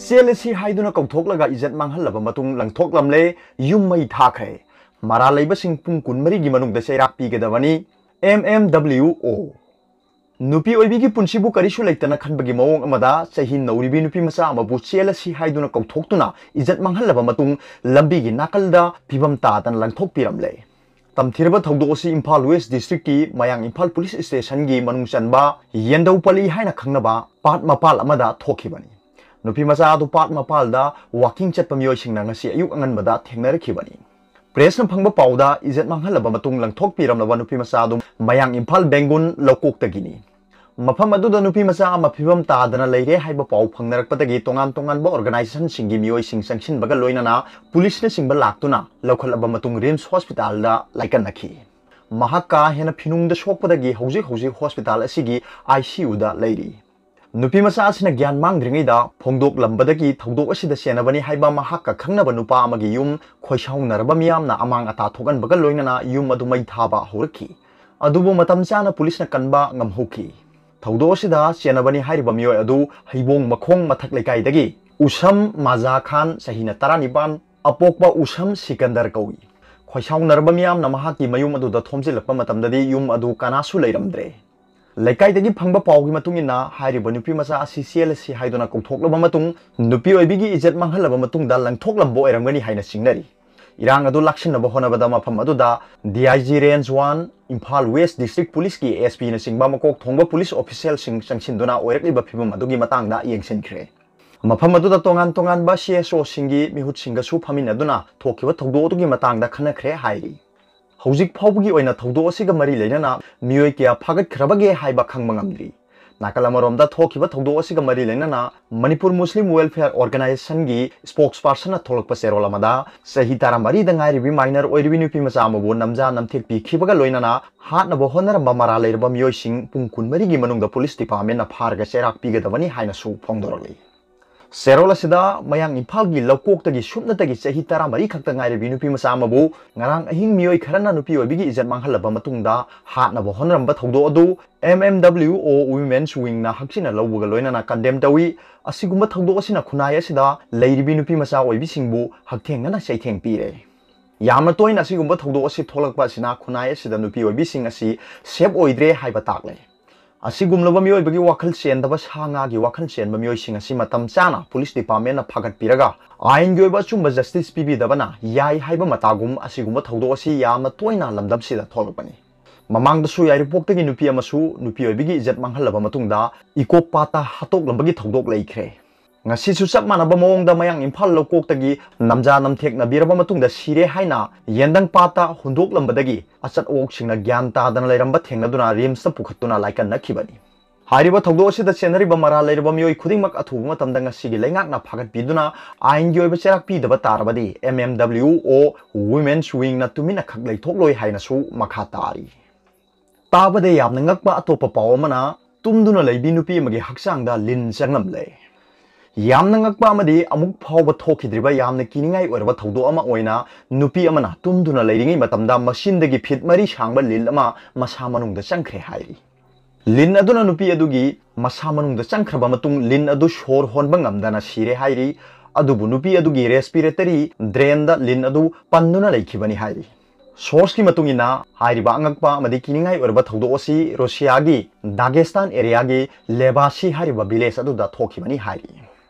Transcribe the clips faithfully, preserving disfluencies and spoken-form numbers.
ꯆꯦꯜꯂꯁꯤ ꯍꯥꯏꯗꯨꯅ ꯀꯧꯊꯣꯛꯂꯒ ꯏꯖꯠ ꯃꯥꯡꯍꯜꯂꯕ ꯃꯇꯨꯡ ꯂꯪꯊꯣꯛꯂꯝꯂꯦ꯫ ꯌꯨꯝ ꯃꯩ ꯊꯥꯈ꯭ꯔꯦ꯫ ꯃꯔꯥꯜ ꯂꯩꯕꯁꯤꯡ ꯄꯨꯡ ꯀꯨꯟꯃꯔꯤꯒꯤ ꯃꯅꯨꯡꯗ ꯆꯩꯔꯥꯛ ꯄꯤꯒꯗꯕꯅꯤ꯫ ꯑꯦꯝ ꯑꯦꯝ ꯗꯕ꯭ꯂꯤꯎ ꯑꯣ꯫ ꯅꯨꯄꯤ ꯑꯣꯏꯕꯤꯒꯤ ꯄꯨꯟꯁꯤꯕꯨ ꯀꯔꯤꯁꯨ ꯂꯩꯇꯅ ꯈꯟꯕꯒꯤ ꯃꯑꯣꯡ ꯑꯃꯗ ꯆꯍꯤ ꯅꯧꯔꯤꯕꯤ ꯅꯨꯄꯤ ꯃꯆꯥ ꯑꯃꯕꯨ ꯆꯦꯜꯂꯁꯤ ꯍꯥꯏꯗꯨꯅ ꯀꯧꯊꯣꯛꯇꯨꯅ ꯏꯖꯠ ꯃꯥꯡꯍꯜꯂꯕ ꯃꯇꯨꯡ ꯂꯝꯕꯤꯒꯤ ꯅꯥꯀꯜꯗ ꯐꯤꯕꯝ ꯇꯥꯗꯅ ꯂꯪꯊꯣꯛꯄꯤꯔꯝꯂꯦ꯫ ꯇꯝꯊꯤꯔꯕ ꯊꯧꯗꯣꯛ ꯑꯁꯤ ꯏꯝꯐꯥꯜ ꯋꯦꯁ ꯗꯤꯁꯇ꯭ꯔꯤꯛꯀꯤ ꯃꯌꯥꯡ ꯏꯝꯐꯥꯜ ꯄꯨꯂꯤꯁ ꯁ꯭ꯇꯦꯁꯟꯒꯤ ꯃꯅꯨꯡ ꯆꯟꯕ ꯌꯦꯟꯗꯧꯄꯜꯂꯤ ꯍꯥꯏꯅ ꯈꯪꯅꯕ ꯄꯥꯠ ꯃꯄꯥꯜ ꯑꯃꯗ ꯊꯣꯛꯈꯤꯕꯅꯤ꯫ ꯅꯨꯄꯤ ꯃꯆꯥ ꯑꯗꯨ ꯄꯥꯠ ꯃꯄꯥꯜꯗ ꯋꯥꯀꯤꯡ ꯆꯠꯄ ꯃꯤꯑꯣꯏꯁꯤꯡꯅ ꯉꯁꯤ ꯑꯌꯨꯛ ꯑꯉꯟꯕꯗ ꯊꯦꯡꯅꯔꯛꯈꯤꯕꯅꯤ꯫ ꯄ꯭ꯔꯦꯁꯅ ꯐꯪꯕ ꯄꯥꯎꯗ ꯏꯖꯠ ꯃꯥꯡꯍꯜꯂꯕ ꯃꯇꯨꯡ ꯂꯪꯊꯣꯛꯄꯤꯔꯝꯂꯕ ꯅꯨꯄꯤ ꯃꯆꯥ ꯑꯗꯨ ꯃꯌꯥꯡ ꯏꯝꯐꯥꯜ ꯕꯦꯡꯒꯨꯟ ꯂꯧꯀꯣꯛꯇꯒꯤꯅꯤ꯫ ꯃꯐꯝ ꯑꯗꯨꯗ ꯅꯨꯄꯤ ꯃꯆꯥ ꯑꯃ ꯐꯤꯕꯝ ꯇꯥꯗꯅ ꯂꯩꯔꯦ ꯍꯥꯏꯕ ꯄꯥꯎ ꯐꯪꯅꯔꯛꯄꯗꯒꯤ ꯇꯣꯉꯥꯟ ꯇꯣꯉꯥꯟꯕ ꯑꯣꯔꯒꯅꯥꯏꯖꯦꯁꯟꯁꯤꯡꯒꯤ ꯃꯤꯑꯣꯏꯁꯤꯡ ꯆꯪꯁꯤꯟꯕꯒ ꯂꯣꯏꯅꯅ ꯄꯨꯂꯤꯁꯅꯆꯤꯡꯕ ꯂꯥꯛꯇꯨꯅ ꯂꯧꯈꯠꯂꯕ ꯃꯇꯨꯡ ꯔꯤꯝꯁ ꯍꯣꯁꯄꯤꯇꯥꯜꯗ ꯂꯥꯏꯀꯠꯅꯈꯤ꯫ ꯃꯍꯥꯛ ꯀꯥ ꯍꯦꯟꯅ ꯐꯤꯅꯨꯡꯗ ꯁꯣꯛꯄꯗꯒꯤ ꯍꯧꯖꯤꯛ ꯍꯧꯖꯤꯛ ꯍꯣꯁꯄꯤꯇꯥꯜ ꯑꯁꯤꯒꯤ ꯑꯥꯏ ꯁꯤ ꯌꯨꯗ ꯂꯩꯔꯤ꯫ ꯅꯨꯄꯤ ꯃꯆꯥ ꯑꯁꯤꯅ ꯒ꯭ꯌꯥꯟ ꯃꯥꯡꯗ꯭ꯔꯤꯉꯩꯗ ꯐꯣꯡꯗꯣꯛꯂꯝꯕꯗꯒꯤ ꯊꯧꯗꯣꯛ ꯑꯁꯤꯗ ꯆꯦꯟꯅꯕꯅꯤ ꯍꯥꯏꯕ ꯃꯍꯥꯛꯀ ꯈꯪꯅꯕ ꯅꯨꯄꯥ ꯑꯃꯒꯤ ꯌꯨꯝ ꯈꯣꯏꯁꯥꯎꯅꯔꯕ ꯃꯤꯌꯥꯝꯅ ꯑꯃꯥꯡ ꯑꯇꯥ ꯊꯣꯛꯍꯟꯕꯒ ꯂꯣꯏꯅꯅ ꯌꯨꯝ ꯑꯗꯨ ꯃꯩ ꯊꯥꯕ ꯍꯧꯔꯛꯈꯤ꯫ ꯑꯗꯨꯕꯨ ꯃꯇꯝ ꯆꯥꯅ ꯄꯨꯂꯤꯁꯅ ꯀꯟꯕ ꯉꯝꯍꯧꯈꯤ꯫ ꯊꯧꯗꯣꯛ ꯑꯁꯤꯗ ꯆꯦꯟꯅꯕꯅꯤ ꯍꯥꯏꯔꯤꯕ ꯃꯤꯑꯣꯏ ꯑꯗꯨ ꯍꯩꯕꯣꯡ ꯃꯈꯣꯡ ꯃꯊꯛ ꯂꯩꯀꯥꯏꯗꯒꯤ ꯎꯁꯝ ꯃꯥꯖꯥ ꯈꯥꯟ, ꯆꯍꯤꯅ ꯇꯔꯥꯅꯤꯄꯥꯟ, ꯑꯄꯣꯛꯄ ꯎꯁꯝ ꯁꯤꯀꯟꯗꯔ ꯀꯧꯏ꯫ ꯈꯣꯏꯁꯥꯎꯅꯔꯕ ꯃꯤꯌꯥꯝꯅ ꯃꯍꯥꯛꯀꯤ ꯃꯌꯨꯝ ꯑꯗꯨꯗ ꯊꯣꯝꯖꯤꯜꯂꯛꯄ ꯃꯇꯝꯗꯗꯤ ꯌꯨꯝ ꯑꯗꯨ ꯀꯅꯥꯁꯨ ꯂꯩꯔꯝꯗ꯭ꯔꯦ꯫ ꯂꯩꯀꯥꯏꯗꯒꯤ ꯐꯪꯕ ꯄꯥꯎꯒꯤ ꯃꯇꯨꯡ ꯏꯟꯅ ꯍꯥꯏꯔꯤꯕ ꯅꯨꯄꯤ ꯃꯆꯥ ꯑꯁꯤ ꯆꯦꯜꯂꯁꯤ ꯍꯥꯏꯗꯨꯅ ꯀꯧꯊꯣꯛꯂꯕ ꯃꯇꯨꯡ ꯅꯨꯄꯤ ꯑꯣꯏꯕꯤꯒꯤ ꯏꯖꯠ ꯃꯥꯡꯍꯜꯂꯕ ꯃꯇꯨꯡꯗ ꯂꯪꯊꯣꯛꯂꯝꯕ ꯑꯣꯏꯔꯝꯒꯅꯤ ꯍꯥꯏꯅ ꯆꯤꯡꯅꯔꯤ꯫ ꯏꯔꯥꯡ ꯑꯗꯨ ꯂꯥꯛꯁꯤꯟꯅꯕ ꯍꯣꯠꯅꯕꯗ ꯃꯐꯝ ꯑꯗꯨꯗ D I G range one, Imphal west district ꯄꯨꯂꯤꯁꯀꯤ ꯑꯦꯁ ꯄꯤꯅꯆꯤꯡꯕ ꯃꯀꯣꯛ ꯊꯣꯡꯕ ꯄꯨꯂꯤꯁ ꯑꯣꯐꯤꯁꯤꯌꯦꯜꯁꯤꯡ ꯆꯪꯁꯤꯟꯗꯨꯅ ꯑꯣꯏꯔꯛꯂꯤꯕ ꯐꯤꯕꯝ ꯑꯗꯨꯒꯤ ꯃꯇꯥꯡꯗ ꯌꯦꯡꯁꯤꯟꯈ꯭ꯔꯦ꯫ ꯃꯐꯝ ꯑꯗꯨꯗ ꯇꯣꯉꯥꯟ ꯇꯣꯉꯥꯟꯕ ꯁꯤ ꯑꯦꯁ ꯑꯣꯁꯤꯡꯒꯤ ꯃꯤꯍꯨꯠꯁꯤꯡꯒꯁꯨ ꯐꯝꯃꯤꯟꯅꯗꯨꯅ ꯊꯣꯛꯈꯤꯕ ꯊꯧꯗꯣꯛ ꯑꯗꯨꯒꯤ ꯃꯇꯥꯡꯗ ꯈꯟꯅꯈ꯭ꯔꯦ ꯍꯥꯏꯔꯤ꯫ ꯍꯧꯖꯤꯛ ꯐꯥꯎꯕꯒꯤ ꯑꯣꯏꯅ ꯊꯧꯗꯣꯛ ꯑꯁꯤꯒ ꯃꯔꯤ ꯂꯩꯅꯅ ꯃꯤꯑꯣꯏ ꯀꯌꯥ ꯐꯥꯒꯠꯈ꯭ꯔꯕꯒꯦ ꯍꯥꯏꯕ ꯈꯪꯕ ꯉꯝꯗ꯭ꯔꯤ꯫ ꯅꯥꯀꯜ ꯑꯃꯔꯣꯝꯗ ꯊꯣꯛꯈꯤꯕ ꯊꯧꯗꯣꯛ ꯑꯁꯤꯒ ꯃꯔꯤ ꯂꯩꯅꯅ ꯃꯅꯤꯄꯨꯔ ꯃꯨꯁꯂꯤꯝ ꯋꯦꯜꯐꯤꯌꯔ ꯑꯣꯔꯒꯅꯥꯏꯖꯦꯁꯟꯒꯤ ꯁ꯭ꯄꯣꯛꯁ ꯄꯥꯔꯁꯟꯅ ꯊꯣꯛꯂꯛꯄ ꯆꯦꯔꯣꯜ ꯑꯃꯗ ꯆꯍꯤ ꯇꯔꯥꯃꯔꯤꯗ ꯉꯥꯏꯔꯤꯕꯤ ꯃꯥꯏꯅꯔ ꯑꯣꯏꯔꯤꯕꯤ ꯅꯨꯄꯤ ꯃꯆꯥ ꯑꯃꯕꯨ ꯅꯝꯖꯥ ꯅꯝꯊꯦꯛ ꯄꯤꯈꯤꯕꯒ ꯂꯣꯏꯅꯅ ꯍꯥꯠꯅꯕ ꯍꯣꯠꯅꯔꯝꯕ ꯃꯔꯥꯜ ꯂꯩꯔꯕ ꯃꯤꯑꯣꯏꯁꯤꯡ ꯄꯨꯡ ꯀꯨꯟꯃꯔꯤꯒꯤ ꯃꯅꯨꯡꯗ ꯄꯨꯂꯤꯁ ꯗꯤꯄꯥꯔꯠꯃꯦꯟꯅ ꯐꯥꯔꯒ ꯆꯩꯔꯥꯛ ꯄꯤꯒꯗꯕꯅꯤ ꯍꯥꯏꯅꯁꯨ ꯐꯣꯡꯗꯣꯔꯛꯂꯤ꯫ ꯆꯦꯔꯣꯜ ꯑꯁꯤꯗ ꯃꯌꯥꯡ ꯏꯝꯐꯥꯜꯒꯤ ꯂꯧꯀꯣꯛꯇꯒꯤ ꯁꯨꯞꯅꯇꯒꯤ ꯆꯍꯤ ꯇꯔꯥꯃꯔꯤ ꯈꯛꯇ ꯉꯥꯏꯔꯕꯤ ꯅꯨꯄꯤ ꯃꯆꯥ ꯑꯃꯕꯨ ꯉꯔꯥꯡ ꯑꯍꯤꯡ ꯃꯤꯑꯣꯏ ꯈꯔꯅ ꯅꯨꯄꯤ ꯑꯣꯏꯕꯤꯒꯤ ꯏꯖꯠ ꯃꯥꯡꯍꯜꯂꯕ ꯃꯇꯨꯡꯗ ꯍꯥꯠꯅꯕ ꯍꯣꯠꯅꯔꯝꯕ ꯊꯧꯗꯣꯛ ꯑꯗꯨ M M W O Women's Wingꯅ ꯍꯛꯆꯤꯟꯅ ꯂꯧꯕꯒ ꯂꯣꯏꯅꯅ condemn ꯇꯧꯏ꯫ ꯑꯁꯤꯒꯨꯝꯕ ꯊꯧꯗꯣꯛ ꯑꯁꯤꯅ ꯈꯨꯟꯅꯥꯏ ꯑꯁꯤꯗ ꯂꯩꯔꯤꯕꯤ ꯅꯨꯄꯤ ꯃꯆꯥ ꯑꯣꯏꯕꯤꯁꯤꯡꯕꯨ ꯍꯛꯊꯦꯡꯅꯅ ꯆꯩꯊꯦꯡ ꯄꯤꯔꯦ꯫ ꯌꯥꯝꯅ ꯇꯣꯏꯅ ꯑꯁꯤꯒꯨꯝꯕ ꯊꯧꯗꯣꯛ ꯑꯁꯤ ꯊꯣꯛꯂꯛꯄ ꯑꯁꯤꯅ ꯈꯨꯟꯅꯥꯏ ꯑꯁꯤꯗ ꯅꯨꯄꯤ ꯑꯣꯏꯕꯤꯁꯤꯡ ꯑꯁꯤ safe ꯑꯣꯏꯗ꯭ꯔꯦ ꯍꯥꯏꯕ ꯇꯥꯛꯂꯦ꯫ ꯑꯁꯤꯒꯨꯝꯂꯕ ꯃꯤꯑꯣꯏꯕꯒꯤ ꯋꯥꯈꯜ ꯆꯦꯟꯗꯕ ꯁꯥ ꯉꯥꯒꯤ ꯋꯥꯈꯜ ꯆꯦꯟꯕ ꯃꯤꯑꯣꯏꯁꯤꯡ ꯑꯁꯤ ꯃꯇꯝ ꯆꯥꯅ police departmentꯅ ꯐꯥꯒꯠꯄꯤꯔꯒ ꯑꯥꯏꯟꯒꯤ ꯑꯣꯏꯕ ꯑꯆꯨꯝꯕ justice ꯄꯤꯕꯤꯗꯕꯅ ꯌꯥꯏ ꯍꯥꯏꯕ ꯃꯇꯥꯒꯨꯝ ꯑꯁꯤꯒꯨꯝꯕ ꯊꯧꯗꯣꯛ ꯑꯁꯤ ꯌꯥꯝꯅ ꯇꯣꯏꯅ ꯂꯝꯗꯝꯁꯤꯗ ꯊꯣꯛꯂꯛꯄꯅꯤ꯫ ꯃꯃꯥꯡꯗꯁꯨ ꯌꯥꯏꯔꯤꯄꯣꯛꯇꯒꯤ ꯅꯨꯄꯤ ꯑꯃꯁꯨ ꯅꯨꯄꯤ ꯑꯣꯏꯕꯤꯒꯤ ꯏꯖꯠ ꯃꯥꯡꯍꯜꯂꯕ ꯃꯇꯨꯡꯗ ꯏꯀꯣꯞ ꯄꯥꯠꯇ ꯍꯥꯠꯇꯣꯛꯂꯝꯕꯒꯤ ꯊꯧꯗꯣꯛ ꯂꯩꯈ꯭ꯔꯦ꯫ ꯉꯁꯤꯁꯨ ꯆꯞ ꯃꯥꯟꯅꯕ ꯃꯑꯣꯡꯗ ꯃꯌꯥꯡ ꯏꯝꯐꯥꯜ ꯂꯧꯀꯣꯛꯇꯒꯤ ꯅꯝꯖꯥ ꯅꯝꯊꯦꯛꯅꯕꯤꯔꯕ ꯃꯇꯨꯡꯗ ꯁꯤꯔꯦ ꯍꯥꯏꯅ ꯌꯦꯟꯗꯪ ꯄꯥꯠꯇ ꯍꯨꯟꯗꯣꯛꯂꯝꯕꯗꯒꯤ ꯑꯆꯠ ꯑꯋꯣꯛꯁꯤꯡꯅ ꯒ꯭ꯌꯥꯟ ꯇꯥꯗꯅ ꯂꯩꯔꯝꯕ ꯊꯦꯡꯅꯗꯨꯅ ꯔꯤꯝꯁꯇ ꯄꯨꯈꯠꯇꯨꯅ ꯂꯥꯏꯀꯠꯅꯈꯤꯕꯅꯤ꯫ ꯍꯥꯏꯔꯤꯕ ꯊꯧꯗꯣꯛ ꯑꯁꯤꯗ ꯆꯦꯟꯅꯔꯤꯕ ꯃꯔꯥꯜ ꯂꯩꯔꯕ ꯃꯤꯑꯣꯏ ꯈꯨꯗꯤꯡꯃꯛ ꯑꯊꯨꯕ ꯃꯇꯝꯗ ꯉꯁꯤꯒꯤ ꯂꯩꯉꯥꯛꯅ ꯐꯥꯒꯠꯄꯤꯗꯨꯅ ꯑꯥꯏꯟꯒꯤ ꯑꯣꯏꯕ ꯆꯩꯔꯥꯛ ꯄꯤꯗꯕ ꯇꯥꯔꯕꯗꯤ M M W O Women's Wingꯅ ꯇꯨꯃꯤꯟꯅ ꯈꯛ ꯂꯩꯊꯣꯛꯂꯣꯏ ꯍꯥꯏꯅꯁꯨ ꯃꯈꯥ ꯇꯥꯔꯤ꯫ ꯇꯥꯕꯗ ꯌꯥꯝꯅ ꯉꯛꯄ ꯑꯇꯣꯞꯄ ꯄꯥꯎ ꯑꯃꯅ, ꯇꯨꯝꯗꯨꯅ ꯂꯩꯕꯤ ꯅꯨꯄꯤ ꯑꯃꯒꯤ ꯍꯛꯆꯥꯡꯗ ꯂꯤꯟ ꯆꯪꯂꯝꯂꯦ꯫ ꯌꯥꯝꯅ ꯉꯛꯄ ꯑꯃꯗꯤ ꯑꯃꯨꯛ ꯐꯥꯎꯕ ꯊꯣꯛꯈꯤꯗ꯭ꯔꯤꯕ ꯌꯥꯝꯅ ꯀꯤꯅꯤꯡꯉꯥꯏ ꯑꯣꯏꯔꯕ ꯊꯧꯗꯣꯛ ꯑꯃ ꯑꯣꯏꯅ, ꯅꯨꯄꯤ ꯑꯃꯅ ꯇꯨꯝꯗꯨꯅ ꯂꯩꯔꯤꯉꯩ ꯃꯇꯝꯗ ꯃꯁꯤꯟꯗꯒꯤ ꯐꯤꯠ ꯃꯔꯤ ꯁꯥꯡꯕ ꯂꯤꯟ ꯑꯃ ꯃꯁꯥ ꯃꯅꯨꯡꯗ ꯆꯪꯈ꯭ꯔꯦ ꯍꯥꯏꯔꯤ꯫ ꯂꯤꯟ ꯑꯗꯨꯅ ꯅꯨꯄꯤ ꯑꯗꯨꯒꯤ ꯃꯁꯥ ꯃꯅꯨꯡꯗ ꯆꯪꯈ꯭ꯔꯕ ꯃꯇꯨꯡ, ꯂꯤꯟ ꯑꯗꯨ ꯁꯣꯔ ꯍꯣꯟꯕ ꯉꯝꯗꯅ ꯁꯤꯔꯦ ꯍꯥꯏꯔꯤ꯫ ꯑꯗꯨꯕꯨ ꯅꯨꯄꯤ ꯑꯗꯨꯒꯤ respiratory drainꯗ ꯂꯤꯟ ꯑꯗꯨ ꯄꯟꯗꯨꯅ ꯂꯩꯈꯤꯕꯅꯤ ꯍꯥꯏꯔꯤ꯫ Sourceꯀꯤ ꯃꯇꯨꯡ ꯏꯟꯅ, ꯍꯥꯏꯔꯤꯕ ꯑꯉꯛꯄ ꯑꯃꯗꯤ ꯀꯤꯅꯤꯡꯉꯥꯏ ꯑꯣꯏꯔꯕ ꯊꯧꯗꯣꯛ ꯑꯁꯤ ꯔꯨꯁꯤꯌꯥꯒꯤ ꯗꯥꯒꯦꯁꯇꯥꯟ areaꯒꯤ ꯂꯦꯕꯥꯁꯤ ꯍꯥꯏꯔꯤꯕ village ꯑꯗꯨꯗ ꯊꯣꯛꯈꯤꯕꯅꯤ ꯍꯥꯏꯔꯤ꯫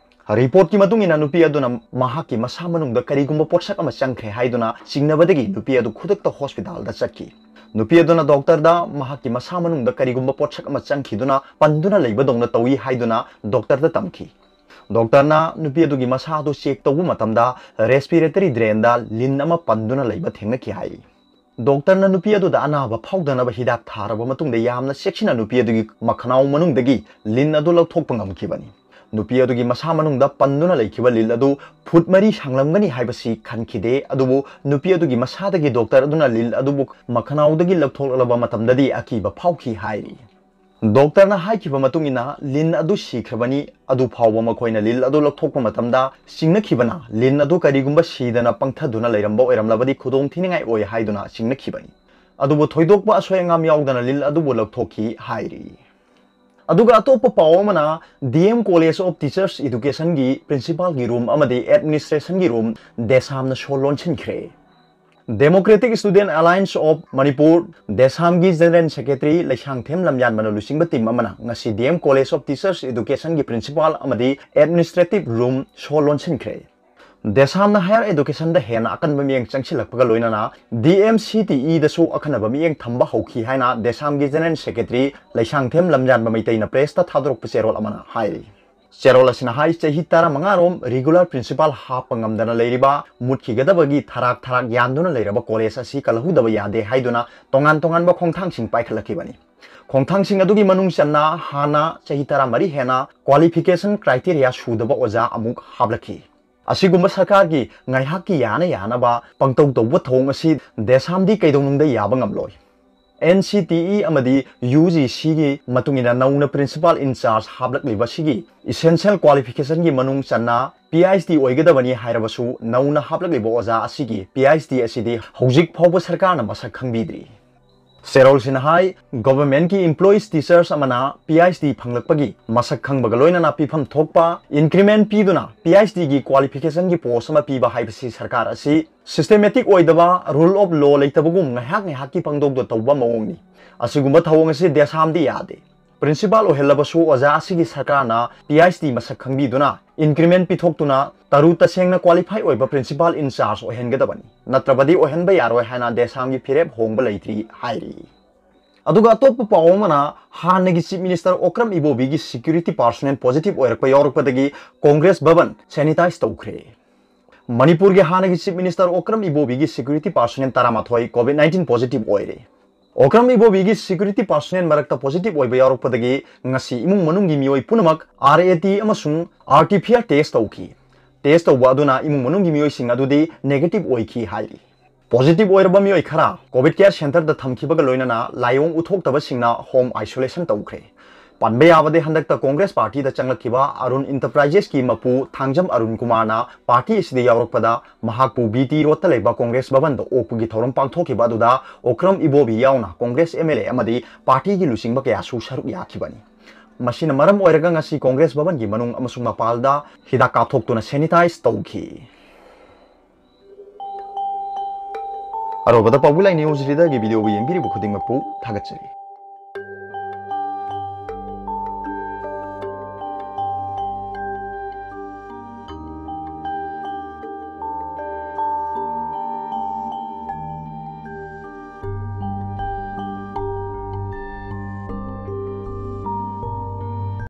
Reportꯀꯤ ꯃꯇꯨꯡ ꯏꯟꯅ, ꯅꯨꯄꯤ ꯑꯗꯨꯅ ꯃꯍꯥꯛꯀꯤ ꯃꯁꯥ ꯃꯅꯨꯡꯗ ꯀꯔꯤꯒꯨꯝꯕ ꯄꯣꯠꯁꯛ ꯑꯃ ꯆꯪꯈ꯭ꯔꯦ ꯍꯥꯏꯗꯨꯅ ꯆꯤꯡꯅꯕꯗꯒꯤ ꯅꯨꯄꯤ ꯑꯗꯨ ꯈꯨꯗꯛꯇ hospitalꯗ ꯆꯠꯈꯤ꯫ ꯅꯨꯄꯤ ꯑꯗꯨꯅ doctorꯗ ꯃꯍꯥꯛꯀꯤ ꯃꯁꯥ ꯃꯅꯨꯡꯗ ꯀꯔꯤꯒꯨꯝꯕ ꯄꯣꯠꯁꯛ ꯑꯃ ꯆꯪꯈꯤꯗꯨꯅ ꯄꯟꯗꯨꯅ ꯂꯩꯕꯗꯧꯅ ꯇꯧꯏ ꯍꯥꯏꯗꯨꯅ doctorꯗ ꯇꯝꯈꯤ꯫ Doctorꯅ ꯅꯨꯄꯤ ꯑꯗꯨꯒꯤ ꯃꯁꯥ ꯑꯗꯨ check ꯇꯧꯕ ꯃꯇꯝꯗ respiratory drainꯗ ꯂꯤꯟ ꯑꯃ ꯄꯟꯗꯨꯅ ꯂꯩꯕ ꯊꯦꯡꯅꯈꯤ ꯍꯥꯏ꯫ Doctorꯅ ꯅꯨꯄꯤ ꯑꯗꯨꯗ ꯑꯅꯥꯕ ꯐꯥꯎꯗꯅꯕ ꯍꯤꯗꯥꯛ ꯊꯥꯔꯕ ꯃꯇꯨꯡꯗ ꯌꯥꯝꯅ ꯆꯦꯛꯁꯤꯟꯅ ꯅꯨꯄꯤ ꯑꯗꯨꯒꯤ ꯃꯈꯅꯥꯎ ꯃꯅꯨꯡꯗꯒꯤ ꯂꯤꯟ ꯑꯗꯨ ꯂꯧꯊꯣꯛꯄ ꯉꯝꯈꯤꯕꯅꯤ꯫ ꯅꯨꯄꯤ ꯑꯗꯨꯒꯤ ꯃꯁꯥ ꯃꯅꯨꯡꯗ ꯄꯟꯗꯨꯅ ꯂꯩꯈꯤꯕ ꯂꯤꯟ ꯑꯗꯨ ꯐꯨꯠ ꯃꯔꯤ ꯁꯥꯡꯂꯝꯒꯅꯤ ꯍꯥꯏꯕꯁꯤ ꯈꯟꯈꯤꯗꯦ, ꯑꯗꯨꯕꯨ ꯅꯨꯄꯤ ꯑꯗꯨꯒꯤ ꯃꯁꯥꯗꯒꯤ doctor ꯑꯗꯨꯅ ꯂꯤꯟ ꯑꯗꯨꯕꯨ ꯃꯈꯅꯥꯎꯗꯒꯤ ꯂꯧꯊꯣꯛꯂꯕ ꯃꯇꯝꯗꯗꯤ ꯑꯀꯤꯕ ꯐꯥꯎꯈꯤ ꯍꯥꯏꯔꯤ꯫ ꯗꯣꯛꯇꯔꯅ ꯍꯥꯏꯈꯤꯕ ꯃꯇꯨꯡ ꯏꯟꯅ ꯂꯤꯟ ꯑꯗꯨ ꯁꯤꯈ꯭ꯔꯕꯅꯤ꯫ ꯑꯗꯨ ꯐꯥꯎꯕ ꯃꯈꯣꯏꯅ ꯂꯤꯟ ꯑꯗꯨ ꯂꯧꯊꯣꯛꯄ ꯃꯇꯝꯗ ꯆꯤꯡꯅꯈꯤꯕꯅ ꯂꯤꯟ ꯑꯗꯨ ꯀꯔꯤꯒꯨꯝꯕ ꯁꯤꯗꯅ ꯄꯪꯊꯗꯨꯅ ꯂꯩꯔꯝꯕ ꯑꯣꯏꯔꯝꯂꯕꯗꯤ ꯈꯨꯗꯣꯡ ꯊꯤꯅꯤꯡꯉꯥꯏ ꯑꯣꯏ ꯍꯥꯏꯗꯨꯅ ꯆꯤꯡꯅꯈꯤꯕꯅꯤ꯫ ꯑꯗꯨꯕꯨ ꯊꯣꯏꯗꯣꯛꯄ ꯑꯁꯣꯏ ꯑꯉꯥꯝ ꯌꯥꯎꯗꯅ ꯂꯤꯟ ꯑꯗꯨꯕꯨ ꯂꯧꯊꯣꯛꯈꯤ ꯍꯥꯏꯔꯤ꯫ ꯑꯗꯨꯒ ꯑꯇꯣꯞꯄ ꯄꯥꯎ ꯑꯃꯅ, D M College of Teachers Educationꯒꯤ principalꯒꯤ room ꯑꯃꯗꯤ administrationꯒꯤ room ꯗꯦꯁꯥꯝꯅ show ꯂꯣꯟꯁꯤꯟꯈ꯭ꯔꯦ꯫ Democratic Student Alliance of Manipur, ꯗꯦꯁꯥꯝꯒꯤ General Secretary Leishangthem ꯂꯝꯌꯥꯟꯕꯅ ꯂꯨꯆꯤꯡꯕ team ꯑꯃꯅ ꯉꯁꯤ D M College of Teachers Educationꯒꯤ principal ꯑꯃꯗꯤ administrative room ꯁꯣ ꯂꯣꯟꯁꯤꯟꯈ꯭ꯔꯦ꯫ ꯗꯦꯁꯥꯝꯅ higher educationꯗ ꯍꯦꯟꯅ ꯑꯀꯟꯕ ꯃꯤꯠꯌꯦꯡ ꯆꯪꯁꯤꯜꯂꯛꯄꯒ ꯂꯣꯏꯅꯅ D M C T Eꯗꯁꯨ ꯑꯈꯟꯅꯕ ꯃꯤꯠꯌꯦꯡ ꯊꯝꯕ ꯍꯧꯈꯤ ꯍꯥꯏꯅ ꯗꯦꯁꯥꯝꯒꯤ General Secretary ꯂꯩꯁꯥꯡꯊꯦꯝ ꯂꯝꯌꯥꯟꯕ ꯃꯩꯇꯩꯅ pressꯇ ꯊꯥꯗꯣꯔꯛꯄ ꯆꯦꯔꯣꯜ ꯑꯃꯅ ꯍꯥꯏꯔꯤ꯫ ꯆꯦꯔꯣꯜ ꯑꯁꯤꯅ ꯍꯥꯏ, ꯆꯍꯤ ꯇꯔꯥꯃꯉꯥ ꯔꯣꯝ regular principal ꯍꯥꯞꯄ ꯉꯝꯗꯅ ꯂꯩꯔꯤꯕ, ꯃꯨꯠꯈꯤꯒꯗꯕꯒꯤ ꯊꯔꯥꯛ ꯊꯔꯥꯛ ꯌꯥꯟꯗꯨꯅ ꯂꯩꯔꯕ college ꯑꯁꯤ ꯀꯜꯍꯧꯗꯕ ꯌꯥꯗꯦ ꯍꯥꯏꯗꯨꯅ ꯇꯣꯉꯥꯟ ꯇꯣꯉꯥꯟꯕ ꯈꯣꯡꯊꯥꯡꯁꯤꯡ ꯄꯥꯏꯈꯠꯂꯛꯈꯤꯕꯅꯤ꯫ ꯈꯣꯡꯊꯥꯡꯁꯤꯡ ꯑꯗꯨꯒꯤ ꯃꯅꯨꯡ ꯆꯟꯅ ꯍꯥꯟꯅ ꯆꯍꯤ ꯇꯔꯥꯃꯔꯤ ꯍꯦꯟꯅ qualification criteria ꯁꯨꯗꯕ ꯑꯣꯖꯥ ꯑꯃꯨꯛ ꯍꯥꯞꯂꯛꯈꯤ꯫ ꯑꯁꯤꯒꯨꯝꯕ ꯁꯔꯀꯥꯔꯒꯤ ꯉꯥꯏꯍꯥꯛꯀꯤ ꯌꯥꯅ ꯌꯥꯅꯕ ꯄꯪꯇꯧ ꯇꯧꯕ ꯊꯧꯑꯣꯡ ꯑꯁꯤ ꯗꯦꯁꯥꯝꯗꯤ ꯀꯩꯗꯧꯅꯨꯡꯗ ꯌꯥꯕ ꯉꯝꯂꯣꯏ꯫ N C T E ꯑꯃꯗꯤ U G Cꯒꯤ ꯃꯇꯨꯡ ꯏꯟꯅ ꯅꯧꯅ principal in charge ꯍꯥꯞꯂꯛꯂꯤꯕ ꯑꯁꯤꯒꯤ essential qualificationꯒꯤ ꯃꯅꯨꯡ ꯆꯟꯅ P H D ꯑꯣꯏꯒꯗꯕꯅꯤ ꯍꯥꯏꯔꯕꯁꯨ ꯅꯧꯅ ꯍꯥꯞꯂꯛꯂꯤꯕ ꯑꯣꯖꯥ ꯑꯁꯤꯒꯤ P H D ꯑꯁꯤꯗꯤ ꯍꯧꯖꯤꯛ ꯐꯥꯎꯕ ꯁꯔꯀꯥꯔꯅ ꯃꯁꯛ ꯈꯪꯕꯤꯗ꯭ꯔꯤ꯫ ꯆꯦꯔꯣꯜꯁꯤꯅ ꯍꯥꯏ, governmentꯀꯤ employees teachers ꯑꯃꯅ P H D ꯐꯪꯂꯛꯄꯒꯤ ꯃꯁꯛ ꯈꯪꯕꯒ ꯂꯣꯏꯅꯅ ꯄꯤꯐꯝ ꯊꯣꯛꯄ increment ꯄꯤꯗꯨꯅ P H Dꯒꯤ qualificationꯒꯤ post ꯑꯃ ꯄꯤꯕ ꯍꯥꯏꯕꯁꯤ ꯁꯔꯀꯥꯔ ꯑꯁꯤ systematic ꯑꯣꯏꯗꯕ, rule of law ꯂꯩꯇꯕꯒꯨꯝ ꯉꯥꯏꯍꯥꯛ ꯉꯥꯏꯍꯥꯛꯀꯤ ꯄꯪꯗꯧꯗ ꯇꯧꯕ ꯃꯑꯣꯡꯅꯤ꯫ ꯑꯁꯤꯒꯨꯝꯕ ꯊꯧꯑꯣꯡ ꯑꯁꯤ ꯗꯦꯁꯥꯝꯗꯤ ꯌꯥꯗꯦ꯫ Principal ꯑꯣꯏꯍꯜꯂꯕꯁꯨ ꯑꯣꯖꯥ ꯑꯁꯤꯒꯤ ꯁꯔꯀꯥꯔꯅ P H D ꯃꯁꯛ ꯈꯪꯕꯤꯗꯨꯅ increment ꯄꯤꯊꯣꯛꯇꯨꯅ ꯇꯔꯨ ꯇꯁꯦꯡꯅ qualify ꯑꯣꯏꯕ principal in charge ꯑꯣꯏꯍꯟꯒꯗꯕꯅꯤ, ꯅꯠꯇ꯭ꯔꯕꯗꯤ ꯑꯣꯏꯍꯟꯕ ꯌꯥꯔꯣꯏ ꯍꯥꯏꯅ ꯗꯦꯁꯥꯝꯒꯤ ꯐꯤꯔꯦꯞ ꯍꯣꯡꯕ ꯂꯩꯇ꯭ꯔꯤ ꯍꯥꯏꯔꯤ꯫ ꯑꯗꯨꯒ ꯑꯇꯣꯞꯄ ꯄꯥꯎ ꯑꯃꯅ, ꯍꯥꯟꯅꯒꯤ Chief Minister Okram ꯏꯕꯣꯕꯤꯒꯤ security personnel positive ꯑꯣꯏꯔꯛꯄ ꯌꯥꯎꯔꯛꯄꯗꯒꯤ Congress ꯚꯕꯟ sanitize ꯇꯧꯈ꯭ꯔꯦ꯫ ꯃꯅꯤꯄꯨꯔꯒꯤ ꯍꯥꯟꯅꯒꯤ Chief Minister Okram ꯏꯕꯣꯕꯤꯒꯤ security personnel ꯇꯔꯥꯃꯥꯊꯣꯏ COVID nineteen positive ꯑꯣꯏꯔꯦ꯫ ꯑꯣꯀ꯭ꯔꯝ ꯏꯕꯣꯕꯤꯒꯤ security personnel ꯃꯔꯛꯇ positive ꯑꯣꯏꯕ ꯌꯥꯎꯔꯛꯄꯗꯒꯤ ꯉꯁꯤ ꯏꯃꯨꯡ ꯃꯅꯨꯡꯒꯤ ꯃꯤꯑꯣꯏ ꯄꯨꯝꯅꯃꯛ R A T ꯑꯃꯁꯨꯡ R T P R test ꯇꯧꯈꯤ꯫ Test ꯇꯧꯕ ꯑꯗꯨꯅ ꯏꯃꯨꯡ ꯃꯅꯨꯡꯒꯤ ꯃꯤꯑꯣꯏꯁꯤꯡ ꯑꯗꯨꯗꯤ negative ꯑꯣꯏꯈꯤ ꯍꯥꯏꯔꯤ꯫ ꯄꯣꯖꯤꯇꯤꯚ ꯑꯣꯏꯔꯕ ꯃꯤꯑꯣꯏ ꯈꯔ ꯀꯣꯚꯤꯗ ꯀꯦꯌꯔ ꯁꯦꯟꯇꯔꯗ ꯊꯝꯈꯤꯕꯒ ꯂꯣꯏꯅꯅ ꯂꯥꯏꯑꯣꯡ ꯎꯠꯊꯣꯛꯇꯕꯁꯤꯡꯅ ꯍꯣꯝ ꯑꯥꯏꯁꯣꯂꯦꯁꯟ ꯇꯧꯈ꯭ꯔꯦ꯫ ꯄꯟꯕ ꯌꯥꯕꯗꯤ, ꯍꯟꯗꯛꯇ ꯀꯣꯡꯒ꯭ꯔꯦꯁ ꯄꯥꯔꯇꯤꯗ ꯆꯪꯂꯛꯈꯤꯕ ꯑꯔꯨꯟ ꯏꯟꯇꯔꯄ꯭ꯔꯥꯏꯖꯦꯁꯀꯤ ꯃꯄꯨ ꯊꯥꯡꯖꯝ ꯑꯔꯨꯟ ꯀꯨꯃꯥꯔꯅ ꯄꯥꯔꯇꯤ ꯑꯁꯤꯗ ꯌꯥꯎꯔꯛꯄꯗ ꯃꯍꯥꯛꯄꯨ ꯕꯤ ꯇꯤ ꯔꯣꯗꯇ ꯂꯩꯕ ꯀꯣꯡꯒ꯭ꯔꯦꯁ ꯚꯕꯟꯗ ꯑꯣꯛꯄꯒꯤ ꯊꯧꯔꯝ ꯄꯥꯡꯊꯣꯛꯈꯤꯕ ꯑꯗꯨꯗ ꯑꯣꯀ꯭ꯔꯝ ꯏꯕꯣꯕꯤ ꯌꯥꯎꯅ ꯀꯣꯡꯒ꯭ꯔꯦꯁ ꯑꯦꯝ ꯑꯦꯜ ꯑꯦ ꯑꯃꯗꯤ ꯄꯥꯔꯇꯤꯒꯤ ꯂꯨꯆꯤꯡꯕ ꯀꯌꯥꯁꯨ ꯁꯔꯨꯛ ꯌꯥꯈꯤꯕꯅꯤ꯫ ꯃꯁꯤꯅ ꯃꯔꯝ ꯑꯣꯏꯔꯒ ꯉꯁꯤ ꯀꯣꯡꯒ꯭ꯔꯦꯁ ꯚꯕꯟꯒꯤ ꯃꯅꯨꯡ ꯑꯃꯁꯨꯡ ꯃꯄꯥꯜꯗ ꯍꯤꯗꯥꯛ ꯀꯥꯞꯊꯣꯛꯇꯨꯅ ꯁꯦꯅꯤꯇꯥꯏꯖ ꯇꯧꯈꯤ꯫ ꯑꯔꯣꯏꯕꯗ ꯄꯥꯎꯕꯨ ꯂꯥꯏ ꯅ꯭ꯌꯨꯁ ꯔꯤꯗꯔꯒꯤ ꯚꯤꯗꯤꯑꯣꯕꯨ ꯌꯦꯡꯕꯤꯔꯤꯕ ꯈꯨꯗꯤꯡꯃꯛꯄꯨ ꯊꯥꯒꯠꯆꯔꯤ꯫